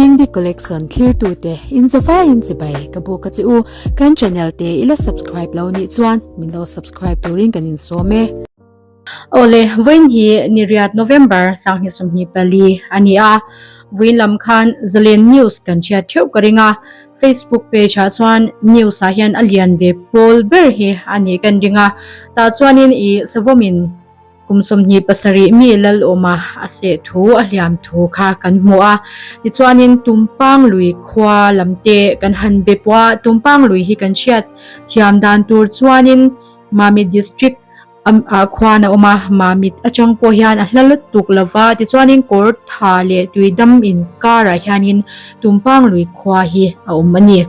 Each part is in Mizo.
Dingdi Collection thlirtute in zavaiin chibai ka buk a che u. Kan channel te i la subscribe lo nih chuan min lo subscribe turin kan insawm e. Awle, vawiin hi niriat November sanghnih 24 a ni a, vawiin lam khan Zalen News kan hriat theuh ka ring a, Facebook page ah chuan news ah hian a lian ve pawl ber hi a nih kan ring a, tah chuanin i savawmin kum 27 mi Lalawma a seh thu a hliam thu kha kan hmu a, tichuanin Tumpang lui khua lam te kan han be pawh a, Tumpang lui hi kan hriat thiam dan tur chuanin Mamit District ah khuan a awm a, Mamit atang pawh hian a hla lutuk lova, tichuanin kawr tha leh tuidam inkarah hianin Tumpang lui khua hi a awm a ni.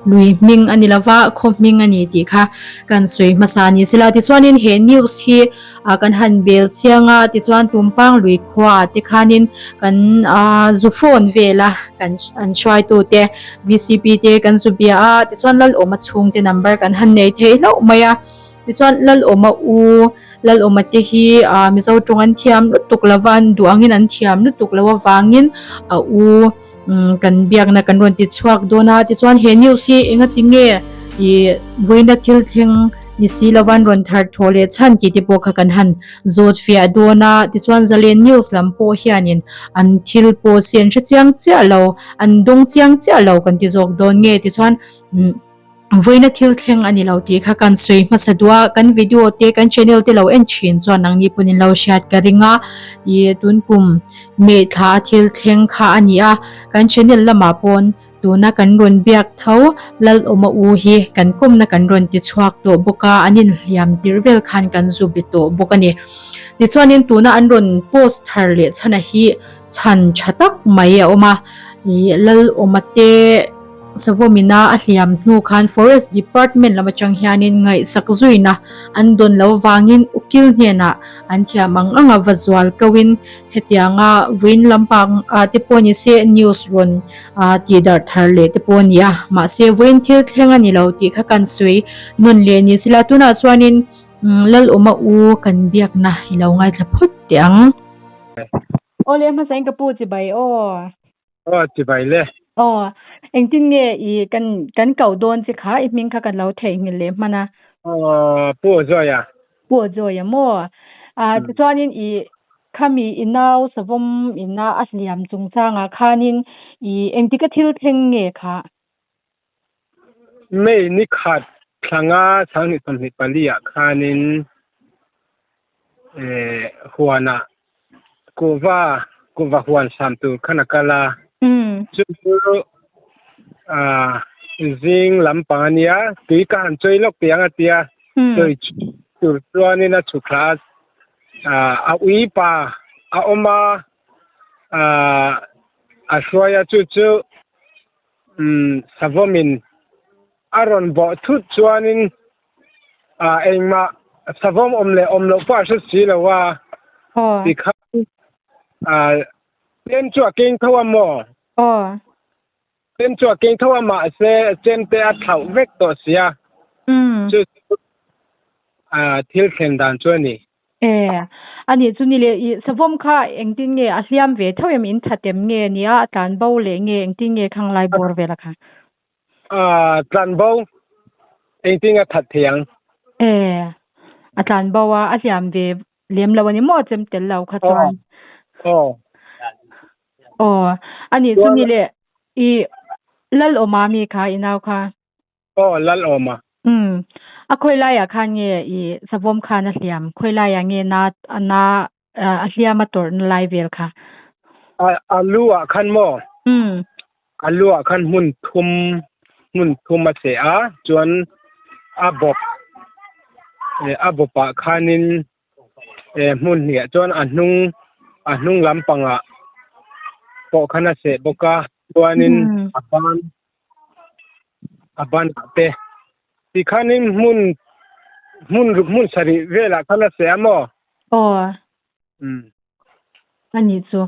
Lui hming a ni lova, khaw hming a ni tih kha kan sawi hmasa ni sela. Tichuanin he news hi ah kan han bel chiang a, tichuan Tumpang lui khua ah te khanin kan ah zu phone vel a, kan an hruaitu te VCP te kan zu bia a, tichuan Lalawma chhungte number kan han nei thei hlauh mai a. Tichuan Lalawma u Lalawma te hi ah Mizo tawng an thiam lutuk lova, an duh angin an thiam lutuk lo avangin a u. Umm kan biakna kan rawn ti chhuak dawn a tichuan he news hi enga ti nge ih vawiina thil thleng ni si lova an rawn thar thawh leh chhan tih te pawh kha kan han zawt fiah dawn a tichuan zalen news lam pawh hianin an thil pawh si an hre chiang chiah lo an dawng chiang chiah lo kan ti zawk dawn nge tichuan umm. Vawiina thil thleng a ni lo tih kha kan sawi hmasa duh a, kan video te kan channel te lo en thin chuan nangni pawn in lo hriat ka ring a, ih tun kum May thla a thil thleng kha a ni a, kan channel lamah pawn tuna kan rawn biak tho Lalawma u hi kan kawmna kan rawn ti chhuak tawh bawk a, an inhliam tirh vel khan kan zu be tawh bawk a ni. Tichuanin tuna an rawn post thar leh chhana hi chhan tha tak mai a awm a, ih Lalawma te. Savawmina a hliam hnu khan Forest Department lam atang hianin ngaihsak zuina an dawn lo vangin ukil hnenah an thiam ang anga va zual koin hetianga vawiin lampang ah te pawh ni se news rawn tih darh thar leh te pawh a ni a. Mahse vawiin thil thleng a ni lo tih kha kan sawi nawn leh ni sela tunah chuanin Lalawma u kan biakna i lo ngaithla phawt teh ang. Awle hmasa in ka pu chibai aw. Aw chibai le. Aw, engtin nge i kan kan ko dawn che kha i hming kha kan lo theihnghilh leh hman a. Aw, Pu Azuaia. Pu Azuaia maw? Ah, tichuanin i khami i nau savawm ina a hliam chungchangah khanin i engtika thil thleng nge kha? May ni khat thlanga 2024 ah khanin eh huanah kuhva kuhva huan sam tur khan a kal a chu chu ah zing lampang a nia tui ka han chawi lawk tih ang a tia chawi tur chuanin a chhuk thla a ah a ui pa a awm a ah a hruai a chu chu. Umm savawmin a rawn bawh thut chuanin ah engmah savawm awm leh awm loh pawh a hre si lo a tikhan ah chem chu a keng tho a maw? Chem chu a keng tho a mahse chem te a thlauh vek tawh sia chu chu ah thil thlen dan chu a ni. E, a nih chu ni le, i savawm kha engtin nge a hliam ve tho em, in that em nge nia a tlan bo leh nge engtin nge khang lai bawr vel a kha? A tlan bo, engtin a that thei ang? E, a tlan bo a, a hliam ve lem lo a ni maw chem tel lo kha chuan? Aw. Aw, a nih chu ni le, i Lalawma mi kha i nau kha? Aw Lalawma. Umm. A khawi laiah khan nge i savawm khan a hliam? Khawi laiah nge na a na a hliam a tawrhna lai vel kha? A a lu ah khan maw? Umm. A lu ah khan hmun thum hmun thum a seh a, chuan a bawp eh a bawpah khanin eh hmun hnih ah chuan a hnung a hnung lampangah pawh khan a seh bawk a, chuanin a ban a banah te tikhanin hmun hmun ruk hmun sarih velah khan a seh a maw? Aw. Umm. A nih chu.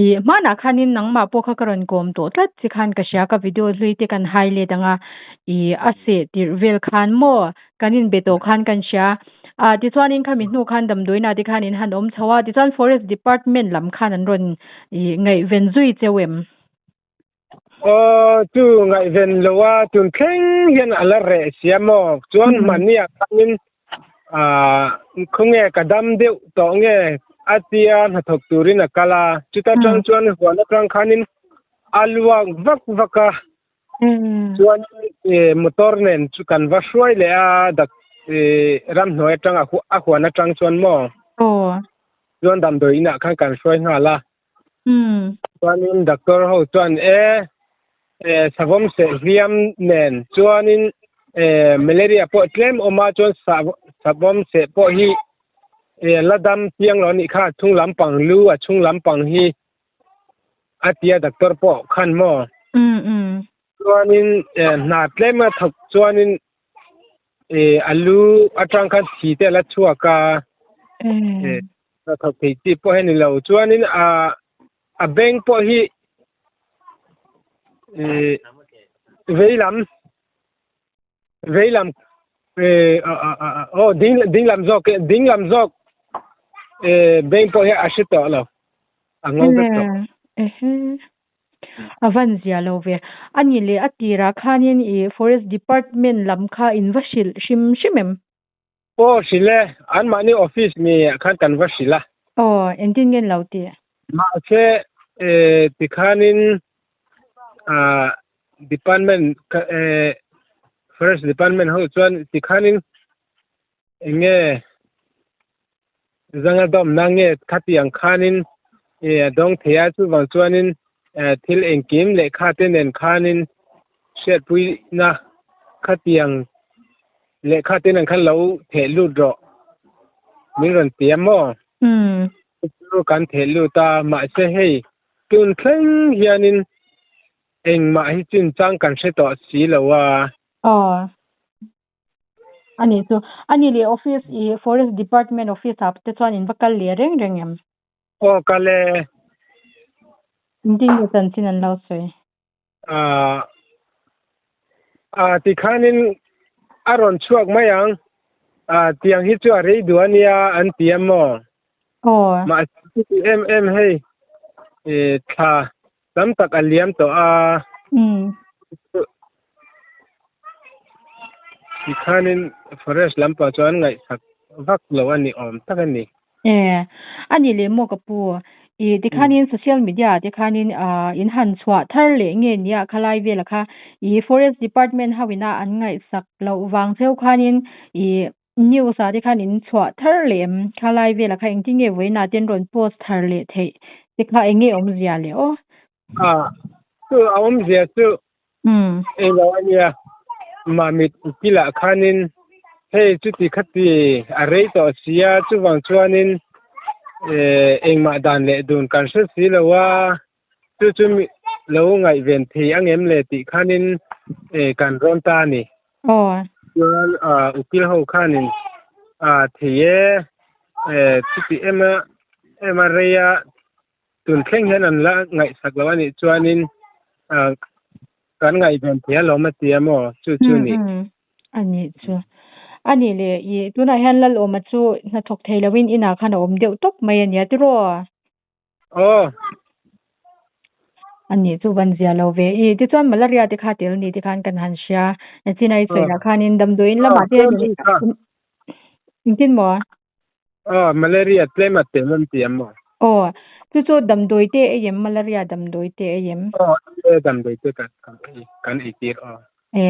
I hmanah khanin nangmah pawh kha ka rawn kawm tawh tlat chi khan ka hria ka video hlui te kan hai let ang a i a seh tirh vel khan maw kan inbe tawh khan kan hria a tichuanin khami hnu khan damdawiinah te khan in han awm chho a tichuan forest department lam khan an rawn i ngaihven zui cheu em? Aw chu ngaihven lo a tun thleng hian a la reh sia maw? Chuan hmanni ah khanin ah khawnge ka dam deuh tawh nge a tia hnathawk turin a kal a, chuta tang chuan huan atang khanin a luak vak vak a. Chuan motor nen chu kan va hruai leh a dak ramhnuai atang a huan atang chuan maw? Chuan damdawi inah khan kan hruai nghal a. Chuanin doctor ho chuan e savawm seh hliam nen chuanin malaria pawh tlem awm a chuan savawm seh pawh hi la dam chiang lo a nih kha a chhung lampang lu a chhung lampang hi a tia doctor pawh khan maw chuanin hna tlem a thawk chuanin a lu atang khan thi te a la chhuak a. Hnathawk thei chi pawh hi a ni lo. Chuanin a a bank pawh hi ih veilam veilam ih a a a aw ding dinglam zawk dinglam zawk ih bank pawh hi a hre tawh lo a ngo vek tawh. A van zia lo ve. A ni leh a tirah khanin ih forest department lam kha in va hrilh hrim hrim em? Aw hrilh e, anmahni office mi ah khan kan va hrilh a. Aw, engtin nge an lo tih? Mahse tikhanin ah department forest department ho chuan tikhanin eng nge zanga dawmna nge khatiang khanin a dawng thei a, chuvang chuanin thil engkim lehkha te nen khanin hriatpuina khatiang lehkha te nen khan lo theh lut rawh min rawn ti a maw? Chu kan theh lut a, mahse hei tun thleng hianin engmah hi chinchang kan hre tawh si lo a. Aw. A nih chu. A nih leh office i forest department office ah te chuan in va kal leh reng reng em? Aw kal e. Engtin nge chanchin an lo sawi? Ah ah tikhanin a rawn chhuak mai ang. Ah tiang hi chu a rei duh a nia an ti a maw? Aw. Mahse chuti em em hei thla tam tak a liam tawh a. Tikhanin forest lampang chuan ngaihsak vak lo a ni awm tak a ni. E, a ni leh maw ka pu? I tikhanin social media ah te khanin in han chhuah thar leh nge nia khalai vela kha i forest department ho ina an ngaihsak loh vang cheu khanin i news ah te khan in chhuah thar leh em? Khalai vela kha engtin nge vawiinah te an rawn post thar leh theih te kha eng nge awmzia leh aw? A, chu a awmzia chu englo a nia, Mamit kilah khanin hei chuti khati a rei tawh sia chuvang chuanin engmah dan leh dun kan hre si lo a, chu chu lo ngaihven thei angem le tih khanin kan rawn ta a ni. Chuan ukil ho khanin thei e, chuti ema ema rei a Tun thleng hian an la ngaihsak lo a nih chuanin kan ngaihven thei alawm a ti a maw? Chu chu ni. A nih chu. A nih leh i tunah hian Lalawma chu hnathawk thei loin inah khan a awm deuh tawp mai a nia tiraw? Aw. A nih chu van zia lo ve. I tichuan malaria te kha tel ni te khan kan han hria. Chinai sawi lah khanin damdawiin lamah te engtin maw? Aw, malaria tlem a tel an ti em aw? Aw, chu chu damdawi te ei em? Malaria damdawi te ei em? Aw, e damdawi te kan kan ei kan ei tir aw. E,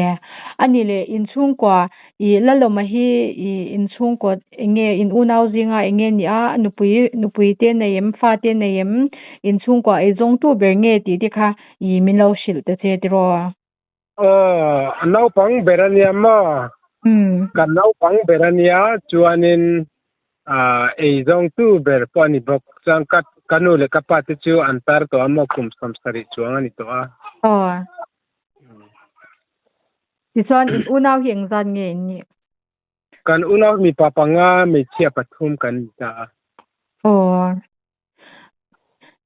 a ni le, inchhungkua i Lalawma hi i inchhungkua eng nge in unau zinga eng nge ni a, nupui nupui te nei em, fa te nei em, inchhungkua ei zawngtu ber nge tih te kha i min lo hrilh ta che tiraw? Aw, a naupang ber a nia maw? Kan naupang ber a nia, chuanin ei zawngtu ber pawh a ni bawk. Chuan ka ka nu leh ka pa te chu an tar tawh a maw, kum 70 chuang a ni tawh a. Aw. Tichuan in unau hi engzat nge in nih? Kan unau mipa panga, hmeichhia pathum kan ni ta a. Aw.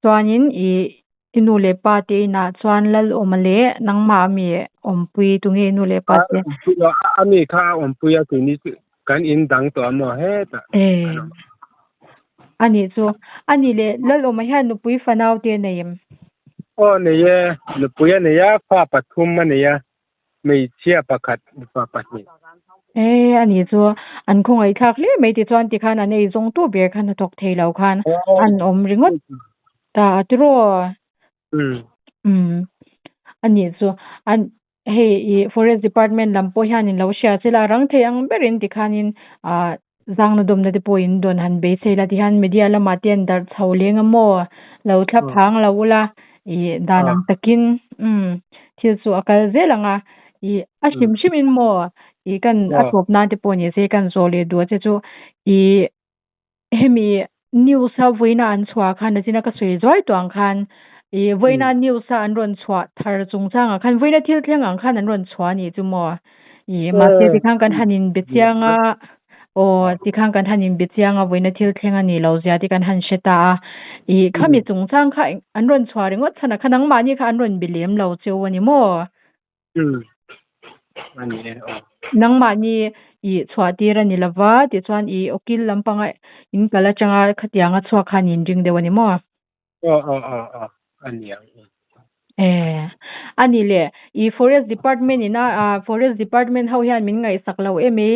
Chuanin i i nu leh pa te inah chuan Lalawma leh nangmah ami awmpui tunge i nu leh pa te? A mi kha a awmpui a keini chu kan in dang tawh a maw hetah kan awm. A nih chu. A nih leh Lalawma hian nupui fanau te a nei em? Aw nei e, nupui a nei a, fa pathum a nei a, hmeichhia pakhat, mipa pahnih. E ani chu an khawngaihthlak hle mai tichuan tikhan an eizawngtu ber khan hnathawk thei lo khan an awm ringawt ta a tiraw? Umm ani chu an Hei i forest department lam pawh hian in lo hria che la, rang thei ang berin tikhanin ah zangna dawmna te pawh in dawn han beisei la tihian media lamah te an darh chho leng a maw? Lo thla phang lo ula i dan ang takin umm thil chu a kal zel ang a, i a hrim hrim in maw i kan a tawp nan te pawh ni se kan zawh leh duh che chu i Hemi news a vawiina an chhuah khan nachina ka sawi zuai tawh ang khan ih vawiina news a an rawn chhuah thar chungchangah khan vawiina thil thleng ang khan an rawn chhuah a nih chu maw? Ih mahse tikhan kan han inbe chiang a aw tikhan kan han inbe chiang a vawiina thil thleng a nih loh zia te kan han hre ta a ih khami chungchang kha an rawn chhuah ringawt chhan ah khan nangmahni kha an rawn be lem lo cheu a ni maw? Umm a ni e aw. Nangmahni i chhuah tir a ni lova tichuan i ukil lampanga in kal atanga khatianga chhuak khan in ring deuh a ni maw? Aw aw aw aw a ni ang. E a ni le i forest department ina forest department ho hian min ngaihsak lo em i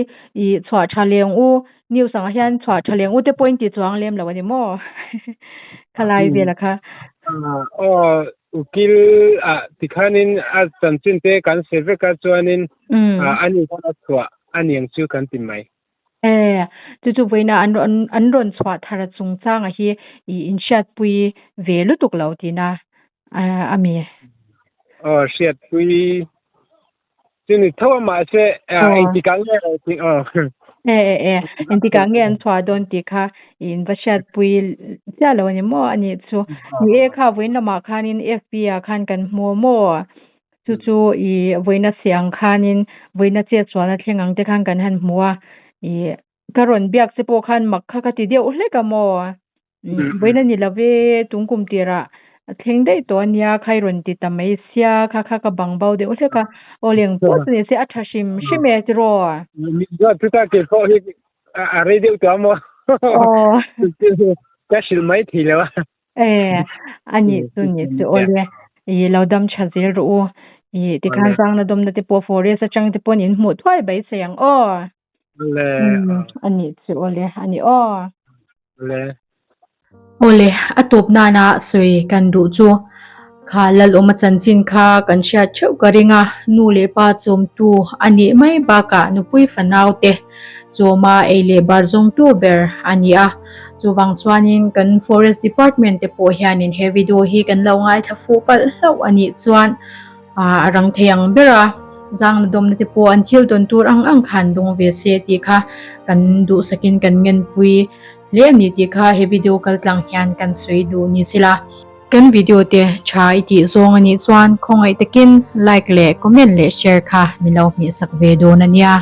i chhuah tha leng u news angah hian chhuah tha leng u te pawh in ti chuang lem lo a ni maw? Khalai vela kha. Aw Ukil ah tikhanin a chanchin te kan hre vek a chuanin a ni khan a chhuah a niang chu kan ti mai. E, chu chu vawiina an rawn an rawn chhuah thar a chungchanga hi i inhriatpui ve lutuk lo tihna a mi. Aw hriatpui Chu ni tho a mahse engtikah nge lo tih aw. E e e engtikah nge an chhuah dawn tih kha in va hriatpui chiah lo a ni maw a nih chu. Ni e kha vawiin lamah khanin FB ah khan kan hmu maw chu chu i vawiina si ang khanin vawiina chetsualna thleng ang te khan kan han hmu a i Ka rawn biak che pawh khan mak kha ka ti deuh hlek a maw? Vawiin a ni lo ve, tung kum tirah a thleng daih tawh a nia, kha i rawn ti ta mai sia, kha kha ka bang bo deuh hlek a, aw leng pawh chu ni se a tha hrim hrim e tiraw? Min zawt chu ta kei pawh hi a rei deuh tawh a maw? Aw. Ka hrilh mai thei lo a. E, a nih chu nih chu aw le, i lo dam tha zel rawh u, i tikhan zangna dawmna te pawh forest atang te pawhin in hmuh thuai beisei ang aw. Le. A nih chu awle a ni aw. Le. Awle a tawp nana sawi kan duh chu kha Lalawma chanchin kha kan hriat theuh ka ring a, nu leh pa chawmtu a nih mai bakah nupui fanau te chawma ei leh bar zawngtu ber a ni a, chuvang chuanin kan Forest Department te pawh hianin he video hi kan lo ngaithla fuh palh hlauh a nih chuan A rang thei ang ber a, zangna dawmna te pawh an thil tawn tur ang ang khan dawng ve se tih kha kan duhsakin kan ngenpui hle a ni tih kha he video kal tlang hian kan sawi duh ni sila. Kan video te tha i tih zawng a nih chuan khawngaih takin like leh comment leh share kha min lo hmihsak ve dawn a nia.